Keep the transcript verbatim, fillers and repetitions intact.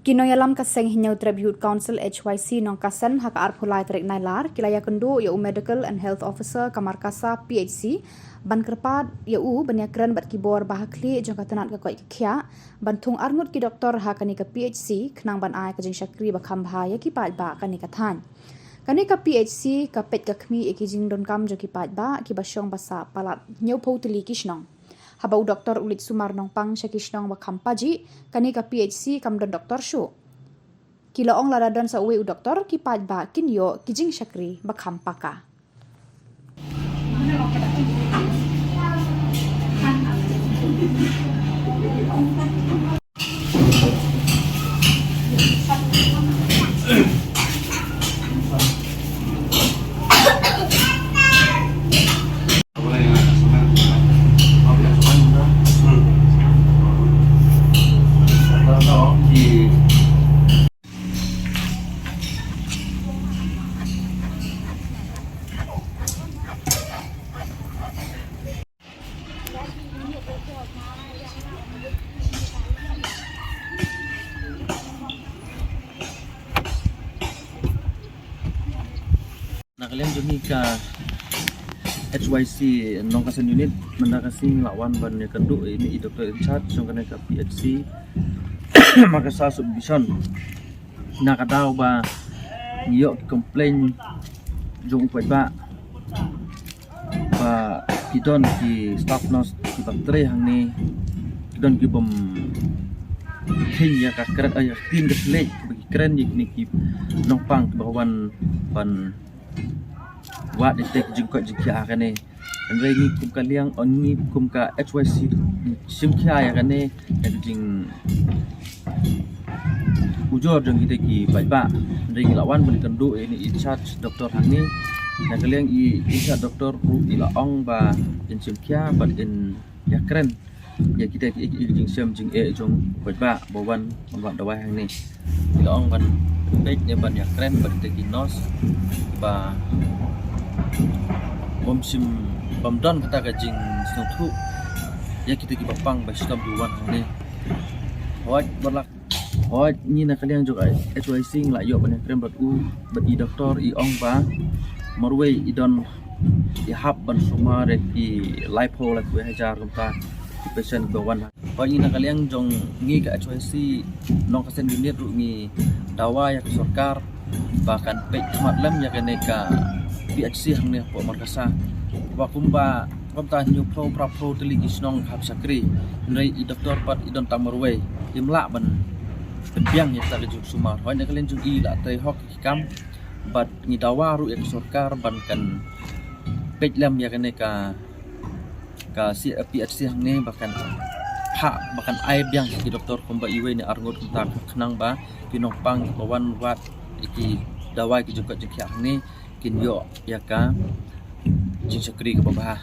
Ki nongïalam ka seng Hynñiewtrep Youth Council H Y C Nongkasen ha ka arphew lai tarik Nailar ki la ïakynduh ïa u Medical and Health Officer ka Markasa P H C ban kyrpad ïa u ban ïakren bad ki bor ba ha khlieh jong ka tnat ka koit ka khiah ban thung arngut ki doktor ha kane ka P H C khnang ban ai ka jingshakri ba kham bha ïa ki paidbah kane ka thaiñ. Kane ka P H C ka peit ka khmih ïa ki jingdonkam jong ki paidbah kiba shong ba sah palat hynñiewphew tylli ki shnong. Haba u doktor u leit sumar nongpang sha ki shnong ba kham pajih, kane ka P H C kam don doktor shuh. Ki la ong lada don sa uwei u doktor ki paidbah kin ïoh ki jingshakri ba kham paka. Na ka liang jong ngi ka H Y C Nongkasen Unit, mynta ka sngi ngi la wan ban ïakynduh ïa i doktor in charge jong kane ka P H C Markasa Subdivision. Na ka daw ba ngi ïoh ki complain jong u paidbah ba ki don ki staff nurse kiba trei hangne, ki don ki bym kheiñ ïa ka kren, ïa ka ktien ka thylliej, ba ki kren ïa kine ki nongpang kiba wan ban wad ïa ki jingkoit jingkhiah ha kane. Hynrei ngi kum ka liang, on ngi kum ka H Y C, ngi shim khia ïa kane, ïa ka jing ujor jong kita ki paidbah. Hynrei ngi la wan ban kynduh ïa i in charge doktor hangne. Na ka liang i in charge doktor ruh i la ong ba in shim khia bad in ïakren ïa kita ki, ki, ki jingshem jingeh jong paidbah ba wan, ban wad dawai hangne. I la ong ban peit ne ban ïakren bad kita ki nurse ba bym shim, bym don kata ka jingsngewthuh ïa kita kiba pang ba shitom ki wan hangne. Hooid, bad la Hooid, ngi na ka liang jong ka H Y C ngi la ïoh ban ïakren bad u, bad i doktor, i ong ba marwei i don, i hap ban sumar ïa ki laiphew, laiphew hajar kumta ki patient ba wan. Hooid, ngi na ka liang jong ngi ka H Y C Nongkasen Unit ruh ngi dawa ïa ka sorkar ba kan peit khmat lem ïa kane ka P H C hangne hapoh Markasa. Ba kumba kumta hynñiewphew, phraphew tylli ki shnong hap shakri. Hynrei i doktor pat i don tang marwei, im lah ban pynbiang ïa kata ka jingsumar. Hooid, na ka liang jong i la trei hok ki kam bad ngi dawa ruh ïa ka sorkar ban kan peit lem ïa kane ka, ka C-, P H C hangne ba kan, ha, ba kan ai biang ki doktor kumba iwei ne arngut kumta, khnang ba ki nongpang ba wan wad ïa ki dawai ki jingkoit jingkhiah hangne kin ïoh ïa ka jingshakri kaba bha.